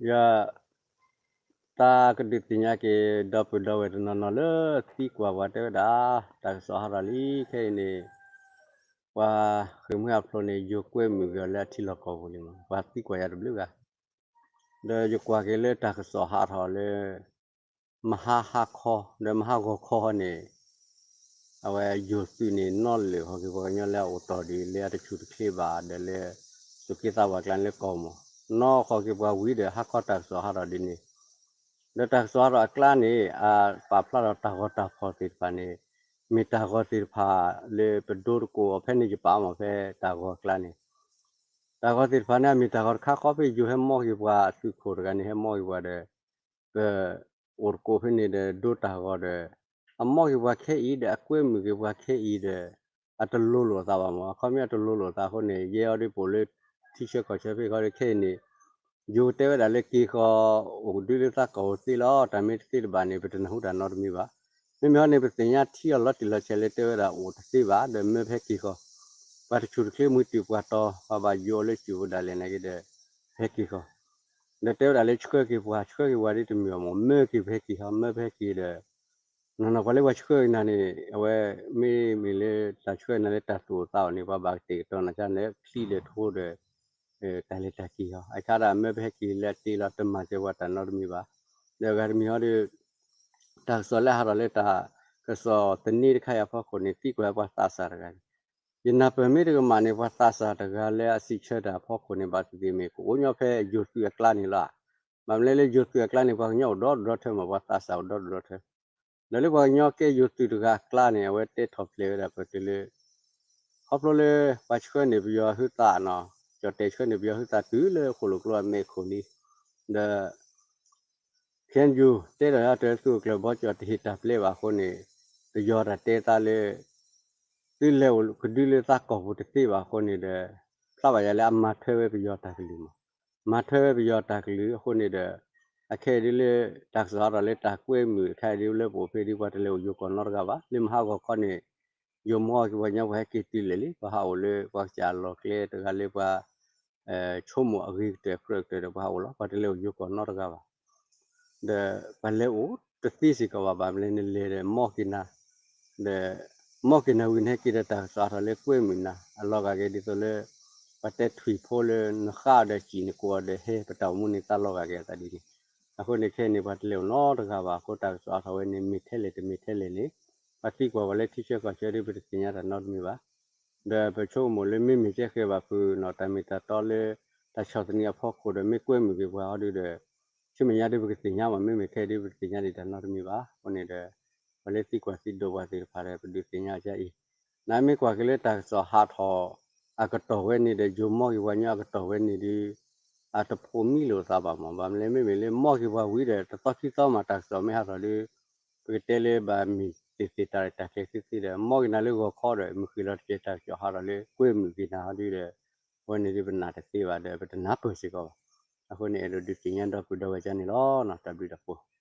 ယ တၢ်ကဒုးသ့ၣ်ညါက့ၤ ဒီပုၢ်ဒီဝဲၢ်တနီၤနီၤလၢသံကွၢ်ပှၤတဲဝဲဒၣ်, တၢ်ကစီၣ်ဟးထီၣ်လံခဲအံၤန့ၣ်, ပှၤဃ့ၢ်မှံဟးဖျိးန့ၣ် ယိၤကွဲမုာ်က့ၤအီၤလၢအထံလီၢ်ကီၢ်ပူၤလံမး, ပှၤသံကွၢ်ယၤတဘျုးဂၤ, ဒီးယကွၢ်က့ၤလၢတၢ်ကစီၣ်ဟးထီၣ်လၢ မဟါဟါခီ ဒီးမဟါဂီၤခီန့ၣ် အဝဲယိၤသုးန့ၣ် နီၣ်လၢာ်ဃီၤက့ၤပှၤကညီလၢအအိၣ်တီၢ်ဒံး လၢအတဆူၣ်တချ့ဘၣ် ဒီးလၢ သူၣ်က့သးပှၢ်ကျါန့ၣ်လၢကီၢ်မိၢ်, နီၣ်ဃီၤက့ၤပှၤဝံၤဒီး ဟါခီတၢ်ကစီၣ်ဟးထီၣ်ဒ်န့ၣ်, ဒီးတၢ်ကစီၣ်ဟးထီၣ်အကျါန့ၣ် အပာ်ဖျါထီၣ်တၢ်ဂီၤတၢ်ဖီၣ်သ့ၣ်တဖၣ်န့ၣ် မ့ၢ်တၢ်ဂီၤသ့ၣ်တဖၣ်လၢပဒိတကိးအီၤဖဲန့ၣ်ယပာ်မး ဖဲတၢ်ဂီၤအကျါန့ၣ် တၢ်ဂီၤသ့ၣ်တဖၣ်န့ၣ် အမ့ၢ်တၢ်ဂီၤတခါဃီဖဲယိၤဟဲမီၣ်က့ၤပှၤအသုးခိၣ်တဂၤန့ၣ် ဟဲမီၣ်က့ၤပှၤဒီး ပအိၣ်တကိးဖဲန့ၣ်ဒီး ဒိတၢ်ဂီၤဒီး အမီၣ်က့ၤပှၤခဲအံၤဒီး အကွဲမုာ်က့ၤပှၤခဲအံၤဒီး အတလိၤလိာ်သးဘၣ်မး, အခီပညီအတလိၤလိာ်သးအဃိန့ၣ် ယဲအီၤဒ်ပအိၣ်လၢ ထံဆၢကီၢ်ဆၢဖဲဃီဒီး ခဲအံၤန့ၣ် ယိၤတဲဝဲဒၣ်လၢက့ၤဃီၤ အိၣ်ကဒုလၢသးကီၢ်ပူၤသ့လီၤ, တၢ်မ့ၢ်တသ့တဘၣ်န့ၣ် ပတနၢ်ဟူတၢ်နီတမံၤဘၣ်. မ့မ့ၢ်ဟီန့ၣ် ပသ့ၣ်ညါထံအီၤလီၤတံၢ်လီၤဆဲးလၢတဲဝဲဒၣ်အိၣ်တသ့ဘၣ် ဒီးမၢပဟဲက့ၤဃီၤ, ပှၤတဆူၣ်တချ့မုၢ်တုၤပှၤတီၤ ပှၤဘၣ်ယိၤအီၤလၢစုၣ်ပူၤဒၣ်လဲာ်န့ၣ်က့ၤဒီး ပဟဲက့ၤဃီၤ, ဒီးတဲဝဲဒၣ်လၢဆှၢက့ၤပှၤ ဆှၢက့ၤပှၤဒ်တမ့ၢ်အီၤမး မၢက့ၤပဟဲက့ၤဟီ မၢပဟဲက့ၤဒီး နီၢ်နီၢ်ပှၤလၢပှၤဆှၢက့ၤနၤန့ၣ် အဝဲမ့မ့ၢ်လၢတၢ်ဆှၢနၤလၢတၢ်သူၣ်အိၣ်သးအိၣ်န့ၣ် ပှၤဘၣ်ကတဲာ်ကတီၤနၤကန့ၣ် ချံဒီးထိဒီး တၢ်လဲၤတၢ်က့ၤဟီ အခါဒၣ်မၢပဟဲက့ၤလၢအတ့လီၤ တမၤစၢၤပှၤတၢ်နီတမံၤဘၣ်. ဒီးအဂၤတမံၤဟီဒီး တၢ်ကစီၣ်လၢဟးထီၣ်လၢတၢ်ကစီၣ်သန့တခါအံၤအဖီခိၣ်န့ၣ် သံကွၢ်ပှၤသးစၢ်တဂၤန့ၣ်, ယနၢ်ပၢၢ်မ့ၢ်တကမၣ်န့ၣ် ပှၤသးစၢ်တဂၤလၢအစံးဆၢတၢ်အဖီခိၣ်န့ၣ် ဘၣ်သ့ၣ်သ့ၣ်မ့ၢ်ကအိၣ်ညီဖဲယိၤသုးအကျါန့ၣ်လီၤ. ဘၣ်မနုၤလဲၣ်လၢယိၤသုးအကျါန့ၣ် ပှၤကညီအိၣ်ဒီဒူၣ်ဒီထၢမး ပှၤသးစၢ်အိၣ်ဒီဒူၣ်ဒီထၢ ဒီးလၢပှၤကညီကဲယိၤသုးတဂၤအကျါန့ၣ် အဝဲတဲထီၣ်ဖျဲးဝဲဒၣ်ပတုၤလၢ ခီဖျိလၢ ပှၤဆှၢန့ၢ်ပယီၤဟုသးနီၤ, ကၠီၣ်တဲာ်ဆှၢန့ၢ်ပယီၤဟုသးတုၤလၢဃိၣ်လိာ်ကျိအမဲာ်ခိၣ်လံ, ဒီး ခ့ၣ်အဲၣ်ယူၣ် တဲဒီးအတၢ်သူၣ်အိၣ်ကျၢၢ်ဘီကၠီၣ်တဟ့ၣ်တၢ်ပျဲဘၣ်အဃိန့ၣ် ပယီၤတၢ်တဲသးလၢ သုလဲၤအိၣ်ကဒုလၢသးကီၢ်ပူၤတသ့ဘၣ်အဃိန့ၣ်ဒီး ဖျါဘၣ်ယၤလၢအမၤထွဲဝဲပယီၤတၢ်ကလုၢ်မး, မၤထွဲဝဲပယီၤတၢ်ကလုၢ်အဃိန့ၣ်ဒီး အခဲအံၤဒ်လၢ တၢ်ကစီၣ်ဟးထီၣ်လၢတၢ်ကွဲမုာ်အခါအံၤဒ်လၢပအိၣ်ဖဲဒ် ပှၤတလဲၤအိၣ်ယိၤကီၢ်နီတဂၤဘၣ်. လၢမဟါဂီၤခီန့ၣ် ယိၤမီၢ်က့ၤပှၤကညီ ပှၤဟဲက့ၤတုၤလဲၣ်လံ, ပှၤဟးအိၣ်လၢပှၤကစၢ်အလီၢ်ကျဲတဂၤလၢပှၤ ဆိကမိၣ်အဂ့ၤကတၢၢ်ကြၢးကတၢၢ်ဒီးပှၤဟးအိၣ်လီၤ, ပှၤတလဲၤအိၣ်ယိၤကီၢ်နီတဂၤဘၣ်. ဒီးပှၤလဲၤအိၣ်တသ့စ့ၢ်ကီးဘၣ်, ဘၣ်မနုၤလဲၣ် နလဲၤဒီးမီၢ်က့ၤနၤ, ဒီး မီၢ်က့ၤနၤဝံၤန့ၣ် ဟဲက့ၤဒီးတၢ်ကစီၣ်ဟးထီၣ်လၢကွဲမုာ်နၤ အလီၤဂာ်က့ၤဒ်သိးလၢ ပှၤတဲထွံၣ်ဖိလၢနဃါအီၤဒီးစံၣ် နကိးအီၤဒီးဟဲ ပတၢ်အိၣ်မူန့ၣ်သးလီၤဂာ်က့ၤအသးဒ်န့ၣ်, အဃိန့ၣ်ခဲအံၤန့ၣ် ပှၤတလဲၤအိၣ်နီတဂၤဘၣ်အဃိ တၢ်ကစီၣ်ဟးထီၣ်ဝဲန့ၣ် မ့ၢ်ထဲလဲၣ်တမ့ၢ်ထဲလဲၣ်န့ၣ် ပှၤသံကွၢ်ဝဲလၢထံဆၢကီၢ်ဆၢဒီး ပတသ့ၣ်ညါတၢ်နီတမံၤဘၣ်. ဒီးပဆိကမိၣ်လၢမ့မ့ၢ်ကဲဃဲၤဘၣ်ဖုးနီၣ် တၢ်မ့ၢ်တၢ်တီလၢ တၢ်ဆီၣ်သနံးအဖီခိၣ်ဒီး မ့ၢ်ကွဲမုာ်က့ၤပှၤဟီဒုဒီး ဆူမဲာ်ညါဒုးပကသ့ၣ်ညါဘၣ်, မ့မ့ၢ်ခဲအံၤဒုးပတသ့ၣ်ညါဒံးတၢ်နီတမံၤဘၣ်. အဃိန့ၣ်ဒီး ပှၤလၢသံကွၢ်သံဒိးပှၤသ့ၣ်တဖၣ်ဒီး ပဒုးသ့ၣ်ညါအီၤဒ်အံၤ, နမ့ၢ်ကွၢ်က့ၤလၢတၢ်ကစီၣ်ဟးထီၣ် အကတီၢ်ဝဲန့ၣ်ဒီး ယိၤမီၢ်က့ၤပှၤကညီအကတီၢ်ဝဲန့ၣ်ဒုး အတဖိးမံလိာ်သးဘၣ်မး, ဘၣ်မနုၤလဲၣ် မ့မ့ၢ်လၢမီၢ်က့ၤပှၤဝံၤဒီး တသီခံသီမး တၢ်ကစီၣ်မ့ၢ်ဟးထီၣ်ဒီး ပကတဲလၢဘၣ်မ့ၢ်သ့ၣ်သ့ၣ်တၢ်ရဲၣ်တၢ်ကျဲၤသ့သ့ဒီး မီၢ်က့ၤနၤလၢဂီၤခီဒီး မုၢ်ဃ့ၢ်လီၤတကဲၤ တၢ်ကစီၣ်ဟးထီၣ်လၢကွဲမုာ်က့ၤနၤဟီဒုဒီး အဝဲန့ၣ်ဒုးပနာ်တသ့ဘၣ်ဒီး ပတနၢ်ပၢၢ်စ့ၢ်ကီးဘၣ်. အဃိန့ၣ် အဲၣ်ဒိးဒုးသ့ၣ်ညါဒီပုၢ်ဒီဝဲၢ်ကန့ၣ်လီၤ. တၢ်ဘျုးတၢ်ဖှိၣ်